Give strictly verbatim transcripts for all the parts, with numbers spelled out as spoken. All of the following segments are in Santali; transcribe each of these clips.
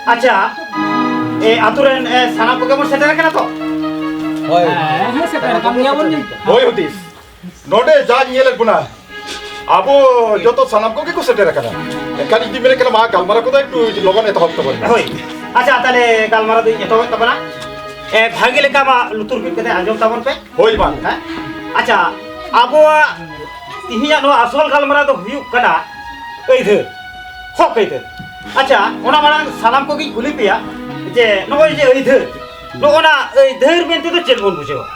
ᱟᱪᱪᱷᱟ, ᱮ, ᱟᱛᱳ ᱨᱮᱱ, ᱮ, ᱥᱟᱱᱟᱢ ᱠᱚᱜᱮ ᱵᱚᱱ ᱥᱮᱴᱮᱨ ᱟᱠᱟᱱᱟ ᱛᱚ? ᱦᱳᱭ᱾ ᱦᱮᱸ, ᱦᱮᱸ, ᱥᱮᱴᱮᱨ ᱟᱠᱟᱱ ᱜᱮᱭᱟ ᱵᱚᱱ ᱡᱟᱹᱱᱤᱡ᱾ ᱦᱳᱭ ᱦᱩᱫᱤᱥ, ᱱᱚᱰᱮ ᱡᱟᱧ ᱧᱮᱞᱮᱫ ᱵᱚᱱᱟ, ᱟᱵᱚ ᱡᱚᱛᱚ ᱥᱟᱱᱟᱢ ᱠᱚᱜᱮ ᱠᱚ ᱥᱮᱴᱮᱨ ᱟᱠᱟᱱᱟ᱾ ᱮᱱᱠᱷᱟᱱ ᱤᱧ ᱫᱩᱧ ᱢᱮᱱᱮᱫ ᱠᱟᱱᱟ, ᱢᱟ ᱜᱟᱞᱢᱟᱨᱟᱣ ᱠᱚᱫᱚ ᱮᱠᱴᱩ ᱞᱚᱜᱚᱱ ᱮᱛᱚᱦᱚᱵ ᱛᱟᱵᱚᱱ ᱢᱮ᱾ ᱦᱳᱭ, ᱟᱪᱪᱷᱟ, ᱛᱟᱦᱞᱮ ᱜᱟᱞᱢᱟᱨᱟᱣ ᱫᱚᱧ ᱮᱛᱚᱦᱚᱵᱮᱫ ᱛᱟᱵᱚᱱᱟ᱾ ᱮ, ᱵᱷᱟᱜᱮ ᱞᱮᱠᱟ ᱢᱟ ᱞᱩᱛᱩᱨ ᱵᱤᱫ ᱠᱟᱛᱮ ᱟᱸᱡᱚᱢ ᱛᱟᱵᱚᱱ ᱯᱮ᱾ ᱦᱳᱭ ᱢᱟ᱾ ᱦᱮᱸ? ᱟᱪᱪᱷᱟ, ᱟᱵᱚᱣᱟᱜ ᱛᱤᱦᱤᱧᱟᱜ ᱱᱚᱣᱟ ᱟᱥᱚᱞ ᱜᱟᱞᱢᱟᱨᱟᱣ ᱫᱚ ᱦᱩᱭᱩᱜ ᱠᱟᱱᱟ ᱟᱹᱭᱫᱟᱹᱨ, ᱦᱚᱠ ᱟᱹᱭᱫᱟᱹᱨ᱾ ᱟᱪᱪᱷᱟ, ᱚᱱᱟ ᱢᱟᱲᱟᱝ ᱥᱟᱱᱟᱢ ᱠᱚᱜᱮᱧ ᱠᱩᱞᱤ ᱯᱮᱭᱟ ᱡᱮ ᱱᱚᱜᱼᱚᱭ ᱡᱮ ᱟᱹᱭᱫᱟᱹᱨ, ᱱᱚᱜᱼᱚ ᱱᱟ ᱟᱹᱭᱫᱟᱹᱨ ᱢᱮᱱᱛᱮ ᱫᱚ ᱪᱮᱫ ᱵᱚᱱ ᱵᱩᱡᱷᱟᱹᱣᱟ?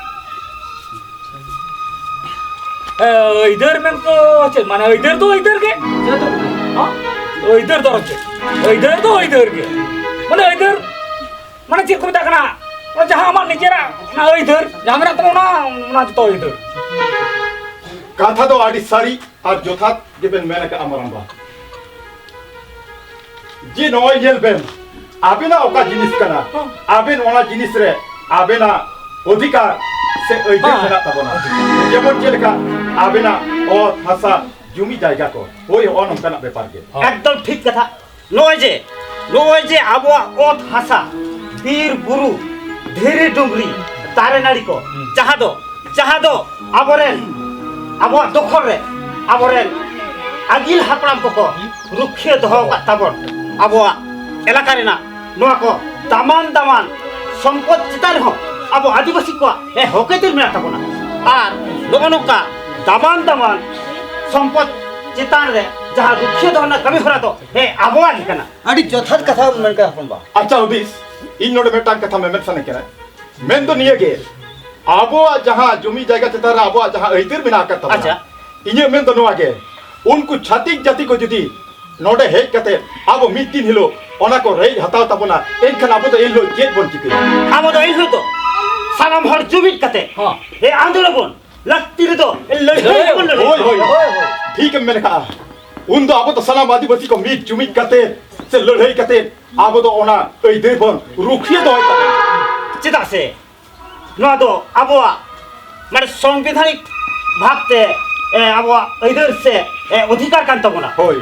ᱮ, ᱟᱹᱭᱫᱟᱹᱨ ᱢᱮᱱ ᱫᱚ ᱪᱮᱫ? ᱢᱟᱱᱮ ᱟᱹᱭᱫᱟᱹᱨ ᱫᱚ ᱟᱹᱭᱫᱟᱹᱨ ᱜᱮ᱾ ᱦᱮᱸ? ᱟᱹᱭᱫᱟᱹᱨ ᱫᱚ ᱟᱨ ᱪᱮᱫ? ᱟᱹᱭᱫᱟᱹᱨ ᱫᱚ ᱟᱹᱭᱫᱟᱹᱨ ᱜᱮ᱾ ᱢᱟᱱᱮ ᱟᱹᱭᱫᱟᱹᱨ ᱢᱟᱱᱮ ᱪᱮᱫ ᱠᱚ ᱢᱮᱛᱟᱜ ᱠᱟᱱᱟ? ᱚᱱᱟ ᱡᱟᱦᱟᱸ ᱟᱢᱟᱜ ᱱᱤᱡᱮᱨᱟᱜ ᱚᱱᱟ ᱟᱹᱭᱫᱟᱹᱨ ᱡᱟᱦᱟᱸ ᱢᱮᱱᱟᱜ ᱛᱟᱢᱟ, ᱚᱱᱟ, ᱚᱱᱟ ᱡᱚᱛᱚ ᱟᱹᱭᱫᱟᱹᱨ᱾ ᱠᱟᱛᱷᱟ ᱫᱚ ᱟᱹᱰᱤ ᱥᱟᱹᱨᱤ ᱟᱨ ᱡᱚᱛᱷᱟᱛ ᱜᱮᱵᱮᱱ ᱢᱮᱱ ᱟᱠᱟᱫᱼᱟ, ᱢᱟᱨᱟᱝᱵᱟ᱾ ᱡᱮ ᱱᱚᱜᱼᱚᱭ ᱧᱮᱞ ᱵᱮᱱ, ᱟᱵᱮᱱᱟᱜ ᱚᱠᱟ ᱡᱤᱱᱤᱥ ᱠᱟᱱᱟ, ᱦᱚᱸ᱾ ᱟᱵᱮᱱ ᱚᱱᱟ ᱡᱤᱱᱤᱥ ᱨᱮ ᱟᱵᱮᱱᱟᱜ ᱚᱫᱷᱤᱠᱟᱨ ᱥᱮ ᱟᱹᱭᱫᱟᱹᱨ ᱦᱮᱸ᱾ ᱢᱮᱱᱟᱜ ᱛᱟᱵᱚᱱᱟ᱾ ᱡᱮᱢᱚᱱ ᱪᱮᱫ ᱞᱮᱠᱟ ᱟᱵᱮᱱᱟᱜ ᱚᱛ, ᱦᱟᱥᱟ, ᱡᱩᱢᱤ ᱡᱟᱭᱜᱟ ᱠᱚ, ᱦᱳᱭ, ᱦᱚᱸᱜᱼᱚ ᱱᱚᱝᱠᱟᱱᱟᱜ ᱵᱮᱯᱟᱨ ᱜᱮ᱾ ᱦᱚᱸ᱾ ᱮᱠᱫᱚᱢ ᱴᱷᱤᱠ ᱠᱟᱛᱷᱟ᱾ ᱱᱚᱜᱼᱚᱭ ᱡᱮ, ᱱᱚᱜᱼᱚᱭ ᱡᱮ ᱟᱵᱚᱣᱟᱜ ᱚᱛ ᱦᱟᱥᱟ, ᱵᱤᱨ ᱵᱩᱨᱩ, ᱫᱷᱤᱨᱤ ᱰᱩᱝᱨᱤ, ᱫᱟᱨᱮ ᱱᱟᱹᱲᱤ ᱠᱚ, ᱦᱩᱸ᱾ ᱡᱟᱦᱟᱸ ᱫᱚ, ᱡᱟᱦᱟᱸ ᱫᱚ ᱟᱵᱚᱨᱮᱱ, ᱟᱵᱚᱣᱟᱜ ᱫᱚᱠᱷᱚᱞ ᱨᱮ, ᱟᱵᱚᱨᱮᱱ ᱟᱹᱜᱤᱞ ᱦᱟᱯᱲᱟᱢ ᱠᱚᱠᱚ ᱨᱩᱠᱷᱤᱭᱟᱹ ᱫᱚᱦᱚ ᱟᱠᱟᱫ ᱛᱟᱵᱚᱱ, ᱟᱵᱚᱣᱟᱜ ᱮᱞᱟᱠᱟ ᱨᱮᱱᱟᱜ ᱱᱚᱣᱟ ᱠᱚ ᱫᱟᱢᱟᱱ ᱫᱟᱢᱟᱱ ᱥᱚᱢᱯᱚᱫ ᱪᱮᱛᱟᱱ ᱨᱮᱦᱚᱸ ᱟᱵᱚ ᱟᱹᱫᱤᱵᱟᱹᱥᱤ ᱠᱚᱣᱟᱜ ᱦᱮᱸ ᱦᱚᱠ ᱟᱹᱭᱫᱟᱹᱨ ᱢᱮᱱᱟᱜ ᱛᱟᱵᱚᱱᱟ᱾ ᱟᱨ ᱱᱚᱜᱼᱚ ᱱᱚᱝᱠᱟ ᱫᱟᱢᱟᱱ ᱫᱟᱢᱟᱱ ᱥᱚᱢᱯᱚᱫ ᱪᱮᱛᱟᱱ ᱨᱮ ᱡᱟᱦᱟᱸ ᱨᱩᱠᱷᱤᱭᱟᱹ ᱫᱚᱦᱚ ᱨᱮᱱᱟᱜ ᱠᱟᱹᱢᱤ ᱦᱚᱨᱟ ᱫᱚ ᱦᱮᱸ ᱟᱵᱚᱣᱟᱜ ᱜᱮ ᱠᱟᱱᱟ᱾ ᱟᱹᱰᱤ ᱡᱚᱛᱷᱟᱛ ᱠᱟᱛᱷᱟ ᱢᱮᱱ ᱠᱟᱜᱼᱟ ᱦᱚᱯᱚᱱ ᱵᱟ᱾ ᱟᱪᱪᱷᱟ ᱦᱩᱫᱤᱥ, ᱤᱧ ᱱᱚᱰᱮ ᱢᱤᱫᱴᱟᱝ ᱠᱟᱛᱷᱟ ᱢᱮᱢᱮᱱ ᱥᱟᱱᱟᱧ ᱠᱟᱱᱟ᱾ ᱢᱮᱱ ᱫᱚ ᱱᱤᱭᱟᱹ ᱜᱮ, ᱟᱵᱚᱣᱟᱜ ᱡᱟᱦᱟᱸ ᱡᱩᱢᱤ ᱡᱟᱭᱜᱟ ᱪᱮᱛᱟᱱ ᱨᱮ ᱟᱵᱚᱣᱟᱜ ᱡᱟᱦᱟᱸ ᱟᱹᱭᱫᱟᱹᱨ ᱢᱮᱱᱟᱜ ᱟᱠᱟᱫ ᱛᱟᱵᱚᱱᱟ, ᱟᱪᱪᱷᱟ᱾ ᱤᱧᱟᱹᱜ ᱢᱮᱱ ᱫᱚ ᱱᱚᱣᱟ ᱜᱮ, ᱩᱱᱠᱩ ᱪᱷᱟᱹᱛᱤᱠ ᱡᱟᱹᱛᱤ ᱠᱚ ᱡᱩᱫᱤ ᱱᱚᱰᱮ ᱦᱮᱡ ᱠᱟᱛᱮ ᱟᱵᱚ ᱢᱤᱫ ᱫᱤᱱ ᱦᱤᱞᱳᱜ ᱚᱱᱟ ᱠᱚ ᱨᱮᱡ ᱦᱟᱛᱟᱣ ᱛᱟᱵᱚᱱᱟ, ᱮᱱᱠᱷᱟᱱ ᱟᱵᱚ ᱫᱚ ᱮᱱ ᱦᱤᱞᱳᱜ ᱪᱮᱫ ᱵᱚᱱ ᱪᱤᱠᱟᱹᱭᱟ? ᱟᱵᱚ ᱫᱚ ᱮᱱ ᱦᱤᱞᱳᱜ ᱫᱚ ᱥᱟᱱᱟᱢ ᱦᱚᱲ ᱡᱩᱢᱤᱫ ᱠᱟᱛᱮ ᱦᱚᱸ᱾ ᱮ ᱟᱸᱫᱳᱲ ᱟᱵᱚᱱ, ᱞᱟᱹᱠᱛᱤ ᱨᱮᱫᱚ ᱞᱟᱹᱲᱦᱟᱹᱭ ᱦᱚᱸᱵᱚᱱ ᱞᱟᱹᱲᱦᱟᱹᱭ᱾ ᱦᱳᱭ, ᱦᱳᱭ, ᱦᱳᱭ, ᱦᱳᱭ᱾ ᱴᱷᱤᱠ ᱮᱢ ᱢᱮᱱ ᱠᱟᱜᱼᱟ᱾ ᱩᱱ ᱫᱚ ᱟᱵᱚ ᱫᱚ ᱥᱟᱱᱟᱢ ᱟᱹᱫᱤᱵᱟᱹᱥᱤ ᱠᱚ ᱢᱤᱫ ᱡᱩᱢᱤᱫ ᱠᱟᱛᱮ ᱥᱮ ᱞᱟᱹᱲᱦᱟᱹᱭ ᱠᱟᱛᱮ ᱟᱵᱚ ᱫᱚ ᱚᱱᱟ ᱟᱹᱭᱫᱟᱹᱨ ᱵᱚᱱ ᱨᱩᱠᱷᱤᱭᱟᱹ ᱫᱚᱦᱚᱭ ᱛᱟᱵᱚᱱᱟ᱾ ᱪᱮᱫᱟᱜ ᱥᱮ ᱱᱚᱣᱟ ᱫᱚ ᱟᱵᱚᱣᱟᱜ ᱢᱟᱱᱮ ᱥᱚᱝᱵᱤᱫᱷᱟᱱᱤᱠ ᱵᱷᱟᱵᱽᱛᱮ, ᱮ, ᱟᱵᱚᱣᱟᱜ ᱟᱹᱭᱫᱟᱹᱨ ᱥᱮ, ᱮ, ᱚᱫᱷᱤᱠᱟᱨ ᱠᱟᱱ ᱛᱟᱵᱚᱱᱟ᱾ ᱦᱳᱭ᱾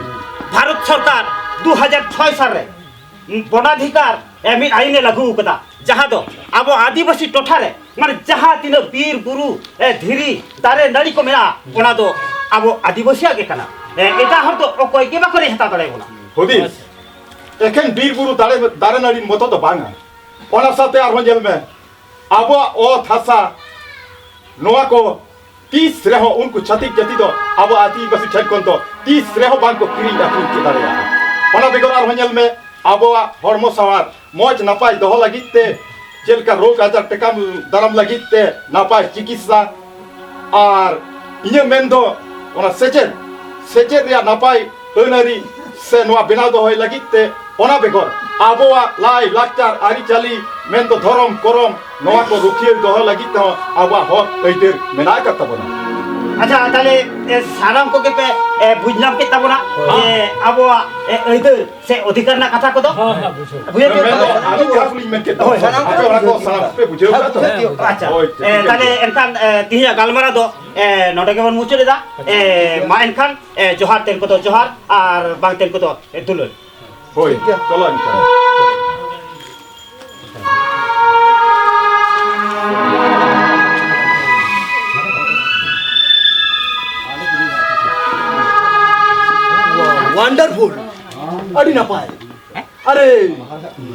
ᱵᱷᱟᱨᱚᱛ ᱥᱚᱨᱠᱟᱨ ᱫᱩ ᱦᱟᱡᱟᱨ ᱪᱷᱚᱭ ᱥᱟᱞ ᱨᱮ ᱵᱚᱱᱟᱫᱷᱤᱠᱟᱨ, ᱮ, ᱢᱤᱫ ᱟᱹᱭᱤᱱ ᱮ ᱞᱟᱹᱜᱩ ᱟᱠᱟᱫᱟ, ᱡᱟᱦᱟᱸ ᱫᱚ ᱟᱵᱚ ᱟᱹᱫᱤᱵᱟᱹᱥᱤ ᱴᱚᱴᱷᱟ ᱨᱮ ᱢᱟᱱᱮ ᱡᱟᱦᱟᱸ ᱛᱤᱱᱟᱹᱜ ᱵᱤᱨ ᱵᱩᱨᱩ, ᱮ, ᱫᱷᱤᱨᱤ ᱫᱟᱨᱮ ᱱᱟᱹᱲᱤ ᱠᱚ ᱢᱮᱱᱟᱜᱼᱟ, ᱚᱱᱟ ᱫᱚ ᱟᱵᱚ ᱟᱹᱫᱤᱵᱟᱹᱥᱤᱭᱟᱜ ᱜᱮ ᱠᱟᱱᱟ᱾ ᱮ, ᱮᱴᱟᱜ ᱦᱚᱲ ᱫᱚ ᱚᱠᱚᱭ ᱜᱮ ᱵᱟᱠᱚ ᱨᱮᱡ ᱦᱟᱛᱟᱣ ᱫᱟᱲᱮᱭᱟᱵᱚᱱᱟ᱾ ᱦᱩᱫᱤᱥ, ᱮᱠᱷᱮᱱ ᱵᱤᱨ ᱵᱩᱨᱩ ᱫᱟᱨᱮ, ᱫᱟᱨᱮ ᱱᱟᱹᱲᱤ ᱢᱚᱛᱚ ᱫᱚ ᱵᱟᱝᱟ᱾ ᱚᱱᱟ ᱥᱟᱶᱛᱮ ᱟᱨᱦᱚᱸ ᱧᱮᱞ ᱢᱮ, ᱟᱵᱚᱣᱟᱜ ᱚᱛ ᱦᱟᱥᱟ ᱱᱚᱣᱟ ᱠᱚ ᱛᱤᱥ ᱨᱮᱦᱚᱸ ᱩᱱᱠᱩ ᱪᱷᱟᱹᱛᱤᱠ ᱡᱟᱹᱛᱤ ᱫᱚ ᱟᱵᱚ ᱟᱹᱫᱤᱵᱟᱹᱥᱤ ᱴᱷᱮᱱ ᱠᱷᱚᱱ ᱫᱚ ᱛᱤᱥ ᱨᱮᱦᱚᱸ ᱵᱟᱝ ᱠᱚ ᱠᱤᱨᱤᱧ ᱟᱹᱠᱷᱨᱤᱧ ᱪᱮ ᱫᱟᱲᱮᱭᱟᱜᱼᱟ᱾ ᱚᱱᱟ ᱵᱮᱜᱚᱨ ᱟᱨᱦᱚᱸ ᱧᱮᱞ ᱢᱮ, ᱟᱵᱚᱣᱟᱜ ᱦᱚᱲᱢᱚ ᱥᱟᱶᱟᱨ ᱢᱚᱡᱽ ᱱᱟᱯᱟᱭ ᱫᱚᱦᱚ ᱞᱟᱹᱜᱤᱫ ᱛᱮ, ᱪᱮᱫ ᱞᱮᱠᱟ ᱨᱳᱜᱽ ᱟᱡᱟᱨ ᱴᱮᱠᱟᱣ ᱫᱟᱨᱟᱢ ᱞᱟᱹᱜᱤᱫ ᱛᱮ ᱱᱟᱯᱟᱭ ᱪᱤᱠᱤᱛᱥᱟ, ᱟᱨ ᱤᱧᱟᱹᱜ ᱢᱮᱱ ᱫᱚ ᱚᱱᱟ ᱥᱮᱪᱮᱫ, ᱥᱮᱪᱮᱫ ᱨᱮᱭᱟᱜ ᱱᱟᱯᱟᱭ ᱟᱹᱱ ᱟᱹᱨᱤ ᱥᱮ ᱱᱚᱣᱟ ᱵᱮᱱᱟᱣ ᱫᱚᱦᱚᱭ ᱞᱟᱹᱜᱤᱫ ᱛᱮ, ᱚᱱᱟ ᱵᱮᱜᱚᱨ ᱟᱵᱚᱣᱟᱜ ᱞᱟᱭ ᱞᱟᱠᱪᱟᱨ ᱟᱹᱨᱤᱪᱟᱹᱞᱤ ᱢᱮᱱᱫᱚ ᱫᱷᱚᱨᱚᱢ ᱠᱚᱨᱚᱢ, ᱱᱚᱣᱟ ᱠᱚ ᱨᱩᱠᱷᱤᱭᱟᱹ ᱫᱚᱦᱚ ᱞᱟᱹᱜᱤᱫ ᱛᱮᱦᱚᱸ ᱟᱵᱚᱣᱟᱜ ᱦᱚᱠ ᱟᱹᱭᱫᱟᱹᱨ ᱢᱮᱱᱟᱜ ᱟᱠᱟᱫ ᱛᱟᱵᱚᱱᱟ᱾ ᱟᱪᱪᱷᱟ, ᱛᱟᱦᱞᱮ, ᱮ, ᱥᱟᱱᱟᱢ ᱠᱚᱜᱮ ᱯᱮ, ᱮ, ᱵᱩᱡᱽ ᱧᱟᱢ ᱠᱮᱫ ᱛᱟᱵᱚᱱᱟ ᱦᱳᱭ᱾ ᱡᱮ ᱟᱵᱚᱣᱟᱜ, ᱮ, ᱟᱹᱭᱫᱟᱹᱨ ᱥᱮ ᱚᱫᱷᱤᱠᱟᱨ ᱨᱮᱱᱟᱜ ᱠᱟᱛᱷᱟ ᱠᱚᱫᱚ? ᱦᱮᱸ, ᱦᱮᱸ, ᱵᱩᱡᱷᱟᱹᱣ᱾ ᱵᱩᱡᱷᱟᱹᱣ ᱠᱮᱫ ᱢᱮᱱᱫᱚ ᱛᱟᱵᱚᱱᱟ? ᱟᱹᱞᱤᱧ ᱡᱟᱦᱟᱸ ᱠᱚᱞᱤᱧ ᱢᱮᱱ ᱠᱮᱫ ᱫᱚ, ᱦᱳᱭ, ᱥᱟᱱᱟᱢ ᱟᱯᱮ ᱠᱚ ᱚᱱᱟ ᱠᱚ ᱵᱩᱡᱷᱟᱹᱣ ᱥᱟᱱᱟᱢ ᱠᱮᱫᱟ ᱠᱚ ᱛᱚ? ᱵᱩᱡᱷᱟᱹᱣ ᱠᱮᱫᱟ᱾ ᱟᱪᱪᱷᱟ, ᱦᱳᱭ, ᱴᱷᱤᱠ ᱮ, ᱜᱮᱭᱟ᱾ ᱛᱟᱦᱞᱮ ᱮᱱᱠᱷᱟᱱ, ᱮ, ᱛᱤᱦᱤᱧᱟᱜ ᱜᱟᱞᱢᱟᱨᱟᱣ ᱫᱚ, ᱮ, ᱱᱚᱰᱮ ᱜᱮᱵᱚᱱ ᱢᱩᱪᱟᱹᱫ ᱮᱫᱟ᱾ ᱮ, ᱢᱟ ᱮᱱᱠᱷᱟᱱ, ᱮ, ᱡᱚᱦᱟᱨ ᱛᱮᱱ ᱠᱚᱫᱚ ᱡᱚᱦᱟᱨ, ᱟᱨ ᱵᱟᱝ ᱛᱮᱱ ᱠᱚᱫᱚ, ᱮ, ᱫᱩᱞᱟᱹᱲ᱾ ᱦᱳᱭ, ᱴᱷᱤᱠ ᱜᱮᱭᱟ᱾ ᱪᱚᱞᱚ ᱮᱱᱠᱷᱟᱱ᱾ ᱣᱟᱱᱰᱟᱨᱯᱷᱩᱞ, ᱟᱹᱰᱤ ᱱᱟᱯᱟᱭ᱾ ᱟᱨᱮ,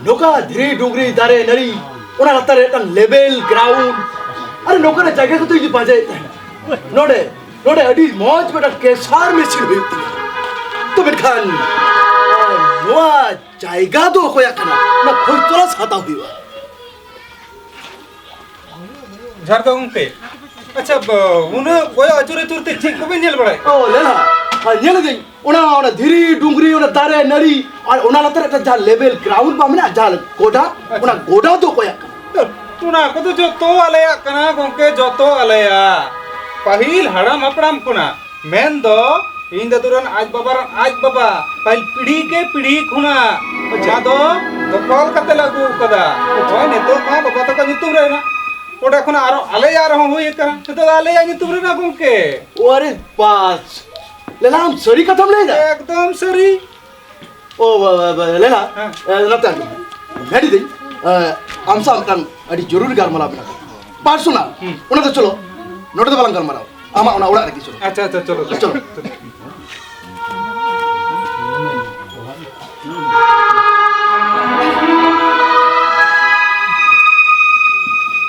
ᱱᱚᱝᱠᱟ ᱫᱷᱤᱨᱤ ᱰᱩᱝᱨᱤ ᱫᱟᱨᱮ ᱱᱟᱹᱲᱤ, ᱚᱱᱟ ᱞᱟᱛᱟᱨ ᱨᱮ ᱢᱤᱫᱴᱟᱝ ᱞᱮᱵᱮᱞ ᱜᱨᱟᱣᱩᱱᱰ, ᱟᱨᱮ, ᱱᱚᱝᱠᱟᱱᱟᱜ ᱡᱟᱭᱜᱟ ᱠᱚᱫᱚ ᱤᱧ ᱯᱟᱸᱡᱟᱭᱮᱫ ᱛᱟᱦᱮᱱᱟ᱾ ᱱᱚᱰᱮ, ᱱᱚᱰᱮ ᱟᱹᱰᱤ ᱢᱚᱡᱽ ᱢᱤᱫᱴᱟᱝ ᱠᱮᱥᱟᱨ ᱢᱮᱥᱤᱱ ᱦᱩᱭᱩᱜ ᱛᱤᱧᱟ᱾ ᱛᱚ ᱢᱮᱱᱠᱷᱟᱱ, ᱱᱚᱣᱟ ᱡᱟᱭᱜᱟ ᱫᱚ ᱚᱠᱚᱭᱟᱜ ᱠᱟᱱᱟ? ᱚᱱᱟ ᱠᱷᱚᱡᱽ ᱛᱚᱞᱟᱥ ᱦᱟᱛᱟᱣ ᱦᱩᱭᱩᱜᱼᱟ᱾ ᱡᱚᱦᱟᱨ ᱜᱮ ᱜᱚᱝᱠᱮ᱾ ᱟᱪᱪᱷᱟ, ᱵ-, ᱩᱱᱟᱹᱜ ᱠᱚᱭᱚᱜ ᱟᱹᱪᱩᱨ ᱟᱹᱪᱩᱨ ᱛᱮ ᱪᱮᱫ ᱠᱚᱵᱮᱱ ᱧᱮᱞ ᱵᱟᱲᱟᱭᱮᱫ? ᱚ, ᱞᱮᱞᱦᱟ, ᱟᱨ ᱧᱮᱞ ᱮᱫᱟᱹᱧ, ᱚᱱᱟ, ᱚᱱᱟ ᱫᱷᱤᱨᱤ, ᱰᱩᱝᱨᱤ, ᱚᱱᱟ ᱫᱟᱨᱮ, ᱱᱟᱹᱲᱤ, ᱟᱨ ᱚᱱᱟ ᱞᱟᱛᱟᱨ ᱨᱮ ᱡᱟᱦᱟᱸ ᱞᱮᱵᱮᱞ ᱜᱨᱟᱣᱩᱱᱰ ᱵᱟᱝ ᱢᱮᱱᱟᱜᱼᱟ, ᱡᱟᱦᱟᱸ ᱜᱚᱰᱟ, ᱟᱪᱪᱷᱟ᱾ ᱚᱱᱟ ᱜᱚᱰᱟ ᱫᱚ ᱚᱠᱚᱭᱟᱜ ᱠᱟᱱᱟ? ᱚᱱᱟ ᱠᱚᱫᱚ ᱡᱚᱛᱚ ᱟᱞᱮᱭᱟᱜ ᱠᱟᱱᱟ ᱜᱚᱝᱠᱮ, ᱡᱚᱛᱚ ᱟᱞᱮᱭᱟᱜ᱾ ᱯᱟᱹᱦᱤᱞ ᱦᱟᱲᱟᱢ ᱦᱟᱯᱲᱟᱢ ᱠᱷᱚᱱᱟᱜ ᱢᱮᱱᱫᱚ ᱤᱧ ᱫᱟᱫᱩ ᱨᱮᱱ ᱟᱡ ᱵᱟᱵᱟ ᱨᱮᱱ ᱟᱡ ᱵᱟᱵᱟ, ᱯᱟᱹᱦᱤᱞ ᱯᱤᱲᱦᱤ ᱠᱮ ᱯᱤᱲᱦᱤ ᱠᱷᱚᱱᱟᱜ ᱟᱪᱪᱷᱟ᱾ ᱚᱱᱟ ᱫᱚ ᱫᱚᱠᱷᱚᱞ ᱠᱟᱛᱮ ᱞᱮ ᱟᱹᱜᱩ ᱟᱠᱟᱫᱟ᱾ ᱟᱪᱪᱷᱟ᱾ ᱦᱳᱭ, ᱱᱤᱛᱚᱜ ᱢᱟ ᱵᱟᱵᱟ ᱛᱟᱠᱚ ᱧᱩᱛᱩᱢ ᱨᱮ ᱦᱮᱱᱟᱜ, ᱚᱸᱰᱮ ᱠᱷᱚᱱᱟᱜ ᱟᱨᱚ ᱟᱞᱮᱭᱟᱜ ᱨᱮᱦᱚᱸ ᱦᱩᱭ ᱟᱠᱟᱱᱟ, ᱱᱤᱛᱚᱜ ᱫᱚ ᱟᱞᱮᱭᱟᱜ ᱧᱩᱛᱩᱢ ᱨᱮ ᱦᱮᱱᱟᱜ ᱜᱚᱢᱠᱮ᱾ ᱚᱨᱮ ᱵᱟᱥ, ᱞᱮᱞᱟ, ᱟᱢ ᱥᱟᱹᱨᱤ ᱠᱟᱛᱷᱟᱢ ᱞᱟᱹᱭ ᱮᱫᱟ? ᱮᱠᱫᱚᱢ ᱥᱟᱹᱨᱤ᱾ ᱚ, ᱵᱟ-, ᱵᱟ-, ᱵᱟ-, ᱞᱮᱞᱟ, ᱦᱮᱸ᱾ ᱮ, ᱱᱚᱛᱮ ᱟᱹᱜᱩ ᱢᱮ᱾ ᱵᱷᱮᱰᱤ ᱫᱟᱹᱧ, ᱮ, ᱟᱢ ᱥᱟᱶ ᱢᱤᱫᱴᱟᱝ ᱟᱹᱰᱤ ᱡᱚᱨᱩᱨᱤ ᱜᱟᱞᱢᱟᱨᱟᱣ ᱢᱮᱱᱟᱜᱼᱟ᱾ ᱯᱟᱨᱥᱳᱱᱟᱞ᱾ ᱦᱩᱸ᱾ ᱚᱱᱟ ᱫᱚ ᱪᱚᱞᱚ, ᱱᱚᱰᱮ ᱫᱚ ᱵᱟᱞᱟᱝ ᱜᱟᱞᱢᱟᱨᱟᱣᱟ᱾ ᱟᱢᱟᱜ ᱚᱱᱟ ᱚᱲᱟᱜ ᱨᱮᱜᱮ ᱪᱚᱞᱚ᱾ ᱟᱪᱪᱷᱟ, ᱟᱪᱪᱷᱟ, ᱪᱚᱞᱚ, ᱪᱚᱞᱚ᱾ ᱪᱚᱞᱚ᱾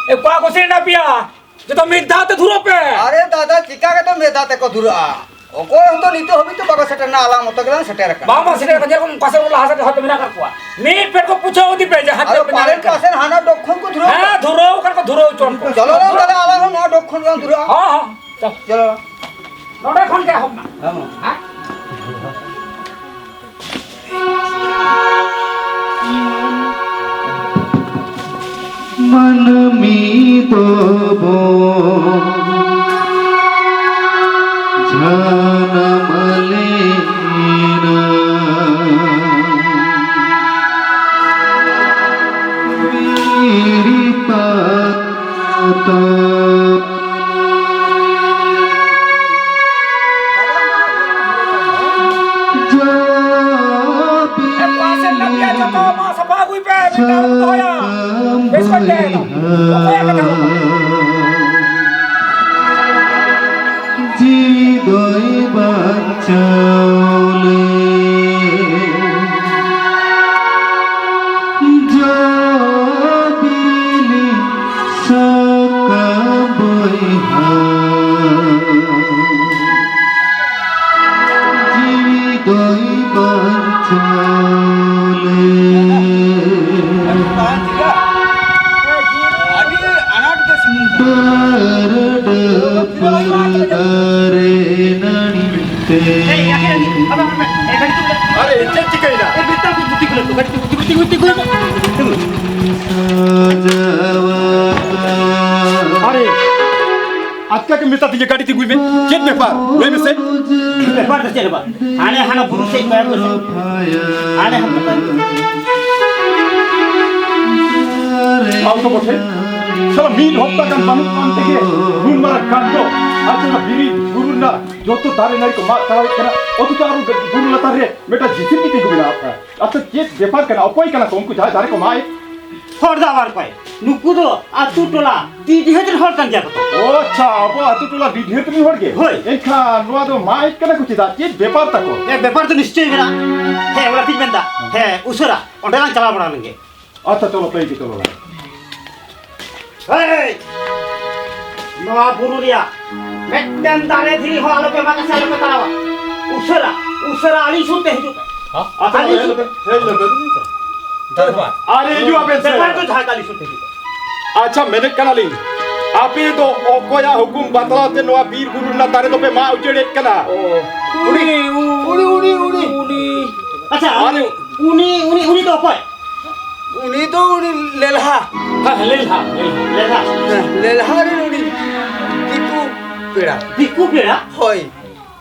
ᱮ, ᱚᱠᱟ ᱠᱚ ᱥᱮᱱ ᱮᱱᱟ ᱯᱮᱭᱟ? ᱡᱚᱛᱚ ᱢᱤᱫ ᱫᱷᱟᱣ ᱛᱮ ᱫᱷᱩᱨᱟᱹᱣ ᱯᱮ᱾ ᱟᱨᱮ ᱫᱟᱫᱟ, ᱪᱤᱠᱟ ᱠᱟᱛᱮ ᱢᱤᱫ ᱫᱷᱟᱣ ᱛᱮᱠᱚ ᱫᱷᱩᱨᱟᱹᱜᱼᱟ? ᱚᱠᱚᱭ ᱦᱚᱸᱛᱚ ᱱᱤᱛᱚᱜ ᱦᱟᱹᱵᱤᱡ ᱛᱮ ᱵᱟᱠᱚ ᱥᱮᱴᱮᱨ ᱮᱱᱟ, ᱟᱞᱟᱝ ᱢᱚᱛᱚ ᱜᱮᱞᱟᱝ ᱥᱮᱴᱮᱨ ᱟᱠᱟᱱᱟ᱾ ᱵᱟᱝ, ᱵᱟᱝ ᱥᱮᱴᱮᱨ ᱟᱠᱟᱱᱟ, ᱡᱮᱨᱚᱠᱚᱢ ᱚᱠᱟ ᱥᱮᱫ ᱨᱮ ᱞᱟᱦᱟ ᱥᱮᱫ ᱦᱚᱲ ᱫᱚ ᱢᱮᱱᱟᱜ ᱟᱠᱟᱫ ᱠᱚᱣᱟ᱾ ᱢᱤᱫ ᱯᱷᱮᱨ ᱠᱚ ᱯᱩᱪᱷᱟᱹᱣ ᱤᱫᱤ ᱯᱮ, ᱡᱟᱦᱟᱸ ᱟᱫᱚ ᱛᱤᱱᱟᱹᱜ ᱯᱮ ᱧᱟᱢᱮᱫ ᱯᱟᱞᱮᱱ ᱠᱟᱱᱟ᱾ ᱯᱟᱥᱮᱱ ᱦᱟᱱᱟ ᱰᱚᱜ ᱠᱷᱚᱱ ᱠᱚ ᱫᱷᱩᱨᱟᱹᱣ ᱦᱮᱸ, ᱠᱟᱱᱟ᱾ ᱫᱷᱩᱨᱟᱹᱣ ᱠᱟᱱ ᱠᱚ, ᱫᱷᱩᱨᱟᱹᱣ ᱦᱚᱪᱚ ᱠᱚ᱾ ᱪᱚᱞᱚ ᱨᱮ, ᱛᱟᱦᱞᱮ ᱟᱞᱟᱝ ᱦᱚᱸ ᱱᱚᱣᱟ ᱰᱚᱜ ᱠᱷᱚᱱ ᱜᱮᱞᱟᱝ ᱫᱷᱩᱨᱟᱹᱜᱼᱟ᱾ ᱦᱚᱸ, ᱦᱚᱸ, ᱪᱚ᱾ ᱪᱚᱞᱚ᱾ ᱱᱚᱰᱮ ᱠᱷᱚᱱ ᱜᱮ ᱮᱦᱚᱵ ᱢᱟ᱾ ᱦᱮᱸ᱾ ᱦᱮᱸ? ᱢᱟᱹᱱᱢᱤ ᱫᱚᱵᱚ ᱡᱟᱱᱟᱢ ᱞᱮᱱᱟ ᱫᱷᱤᱨᱤ ᱯᱟᱛ ᱮ, ᱯᱟᱥᱮ ᱞᱟᱹᱴᱤᱭᱟ ᱡᱚᱛᱚ ᱢᱟ ᱥᱟᱯᱷᱟ ᱟᱹᱜᱩᱭ ᱯᱮ, ᱢᱤᱫ ᱫᱷᱟᱣ ᱵᱚᱱ ᱫᱚᱦᱚᱭᱟ᱾ ᱵᱮᱥ ᱠᱚᱡ ᱛᱮ ᱮᱠᱫᱚᱢ᱾ ᱚᱠᱚᱭᱟᱜ ᱠᱟᱛᱷᱟ ᱦᱚᱸ ᱵᱟᱝ᱾ ᱡᱤᱣᱤ ᱫᱚᱭ ᱵᱟᱧᱪᱟᱣ ᱞᱮ ᱡᱚ ᱵᱤᱞᱤ ᱥᱟᱠᱟᱢ ᱵᱚᱭᱦᱟ, ᱡᱤᱣᱤ ᱫᱚᱭ ᱵᱟᱧᱪᱟᱣ ᱞᱮ᱾ ᱟᱹᱰᱤ ᱟᱱᱟᱴ ᱜᱮ ᱥᱤᱵᱤᱞ ᱠᱟᱱᱟ᱾ ᱰᱟᱹᱨ ᱰᱟᱹᱯᱟᱹᱨ ᱫᱟᱨᱮ ᱱᱟᱹᱲᱤ ᱛᱮ᱾ ᱟᱨᱮ, ᱪᱮᱫ ᱪᱤᱠᱟᱹᱭᱮᱱᱟ? ᱥᱟᱡᱟᱣ ᱟᱠᱟᱫ ᱟᱨᱮ, ᱟᱪᱠᱟ ᱜᱮ ᱢᱮᱛᱟ ᱫᱤᱧᱟ ᱜᱟᱹᱰᱤ ᱛᱤᱸᱜᱩᱭ ᱢᱮ᱾ ᱪᱮᱫ ᱵᱮᱯᱟᱨ? ᱞᱟᱹᱭ ᱢᱮᱥᱮ᱾ ᱵᱮᱯᱟᱨ ᱫᱚ ᱪᱮᱫ ᱦᱚᱸ ᱵᱟᱝ᱾ ᱦᱟᱱᱮ ᱦᱟᱱᱟ ᱵᱩᱨᱩ ᱥᱮᱫ ᱠᱚᱭᱚᱜ ᱢᱮᱥᱮ᱾ ᱦᱟᱱᱮ ᱦᱟᱱᱟ᱾ ᱟᱢ ᱫᱚ ᱵᱚᱴᱷᱮ᱾ ᱥᱟᱞᱟ ᱢᱤᱫ ᱦᱚᱯᱛᱟ ᱜᱟᱱ ᱵᱟᱹᱱᱩᱜ ᱠᱟᱱ ᱛᱮᱜᱮ ᱱᱩᱱ ᱢᱟᱨᱟᱝ ᱠᱟᱱᱰ᱾ ᱟᱨ ᱚᱱᱟ ᱵᱤᱨ ᱵᱩᱨᱩ ᱨᱮᱱᱟᱜ ᱡᱚᱛᱚ ᱫᱟᱨᱮ ᱱᱟᱹᱲᱤ ᱠᱚ ᱢᱟᱜ ᱛᱟᱲᱟᱣᱮᱫ ᱠᱟᱱᱟ᱾ ᱚᱛᱷᱚᱪᱚ ᱟᱨᱚ ᱵᱩᱨᱩ ᱞᱟᱛᱟᱨ ᱨᱮ ᱢᱤᱫᱴᱟᱝ ᱡᱤᱥᱤᱵᱤ ᱛᱤᱸᱜᱩ ᱢᱮᱱᱟᱜ ᱟᱠᱟᱫ᱾ ᱟᱪᱪᱷᱟ, ᱪᱮᱫ ᱵᱮᱯᱟᱨ ᱠᱟᱱᱟ? ᱚᱠᱚᱭ ᱠᱟᱱᱟ ᱠᱚ ᱩᱱᱠᱩ ᱡᱟᱦᱟᱸᱭ ᱫᱟᱨᱮ ᱠᱚ ᱢᱟᱜ ᱮᱫ? ᱦᱚᱲ ᱫᱚ ᱟᱵᱟᱨ ᱚᱠᱚᱭ? ᱱᱩᱠᱩ ᱫᱚ ᱟᱹᱛᱩ ᱴᱚᱞᱟ ᱰᱤᱰᱷᱤᱦᱟᱹᱛ ᱨᱮᱱ ᱦᱚᱲ ᱠᱟᱱ ᱜᱮᱭᱟ ᱠᱚ ᱛᱚ᱾ ᱚ ᱟᱪᱪᱷᱟ, ᱟᱵᱚ ᱟᱹᱛᱩ ᱴᱚᱞᱟ ᱰᱤᱰᱷᱤᱦᱟᱹᱛ ᱨᱮᱱ ᱦᱚᱲ ᱜᱮ? ᱦᱳᱭ᱾ ᱮᱱᱠᱷᱟᱱ ᱱᱚᱣᱟ ᱫᱚ ᱢᱟᱜ ᱮᱫ ᱠᱟᱱᱟ ᱠᱚ ᱪᱮᱫᱟᱜ? ᱪᱮᱫ ᱵᱮᱯᱟᱨ ᱛᱟᱠᱚ? ᱦᱮᱸ, ᱵᱮᱯᱟᱨ ᱫᱚ ᱱᱤᱥᱪᱚᱭ ᱢᱮᱱᱟᱜᱼᱟ᱾ ᱦᱮᱸ, ᱚᱱᱟ ᱛᱤᱧ ᱢᱮᱱᱫᱟ᱾ ᱦᱮᱸ, ᱩᱥᱟᱹᱨᱟ ᱚᱸᱰᱮ ᱞᱟᱝ ᱪᱟᱞᱟᱣ ᱵᱟᱲᱟ ᱞᱮᱱ ᱜᱮ᱾ ᱟᱪᱪᱷᱟ, ᱪᱚᱞᱚ, ᱛᱟᱹᱭ ᱜᱮ ᱪᱚᱞᱚ ᱞᱟᱝ᱾ ᱦᱮᱭ! ᱱᱚᱣᱟ ᱵᱩᱨᱩ ᱨᱮᱭᱟᱜ ᱢᱤᱫᱴᱮᱱ ᱫᱟᱨᱮ ᱫᱷᱤᱨᱤ ᱦᱚᱸ ᱟᱞᱚᱯᱮ ᱢᱟᱜᱟ ᱥᱮ ᱟᱞᱚᱯᱮ ᱛᱟᱲᱟᱣᱟ᱾ ᱩᱥᱟᱹᱨᱟ, ᱩᱥᱟᱹᱨᱟ ᱟᱹᱞᱤᱧ ᱥᱩᱨ ᱛᱮ ᱦᱤᱡᱩᱜ ᱯᱮ᱾ ᱦᱮᱸ? ᱟᱹᱞᱤᱧ ᱥᱩᱨ ᱛᱮ᱾ ᱦᱮᱡ ᱞᱮᱯᱮ᱾ ᱟᱨ ᱦᱤᱡᱩᱜ ᱟᱵᱮᱱ ᱥᱮ᱾ ᱵᱮᱯᱟᱨ ᱫᱚ ᱡᱟᱦᱟᱸ ᱟᱹᱞᱤᱧ ᱥᱩᱨ ᱛᱮ ᱦᱤᱡᱩᱜ ᱯᱮ᱾ ᱟᱪᱪᱷᱟ, ᱢᱮᱱᱮᱫ ᱠᱟᱱᱟᱞᱤᱧ, ᱟᱯᱮ ᱫᱚ ᱚᱠᱚᱭᱟᱜ ᱦᱩᱠᱩᱢ ᱵᱟᱛᱞᱟᱣ ᱛᱮ ᱱᱚᱣᱟ ᱵᱤᱨ ᱵᱩᱨᱩ ᱨᱮᱱᱟᱜ ᱫᱟᱨᱮ ᱫᱚᱯᱮ ᱢᱟᱜ ᱩᱡᱟᱹᱲᱮᱫ ᱠᱟᱱᱟ? ᱩᱱᱤ, ᱩᱱᱤ, ᱩᱱᱤ, ᱩᱱᱤ, ᱩᱱᱤ᱾ ᱟᱪᱪᱷᱟ, ᱟᱨ ᱩᱱᱤ, ᱩᱱᱤ, ᱩᱱᱤ, ᱩᱱᱤ ᱫᱚ ᱚᱠᱚᱭ? ᱩᱱᱤ ᱫᱚ ᱩᱱᱤ ᱞᱮᱞᱦᱟ᱾ ᱦᱮᱸ, ᱞᱮᱞᱦᱟ, ᱞᱮᱞᱦᱟ᱾ ᱞᱮᱞᱦᱟ᱾ ᱦᱮᱸ, ᱞᱮᱞᱦᱟ ᱨᱮᱱ ᱩᱱᱤ ᱫᱤᱠᱩ ᱯᱮᱲᱟ᱾ ᱫᱤᱠᱩ ᱯᱮᱲᱟ? ᱦᱳᱭ᱾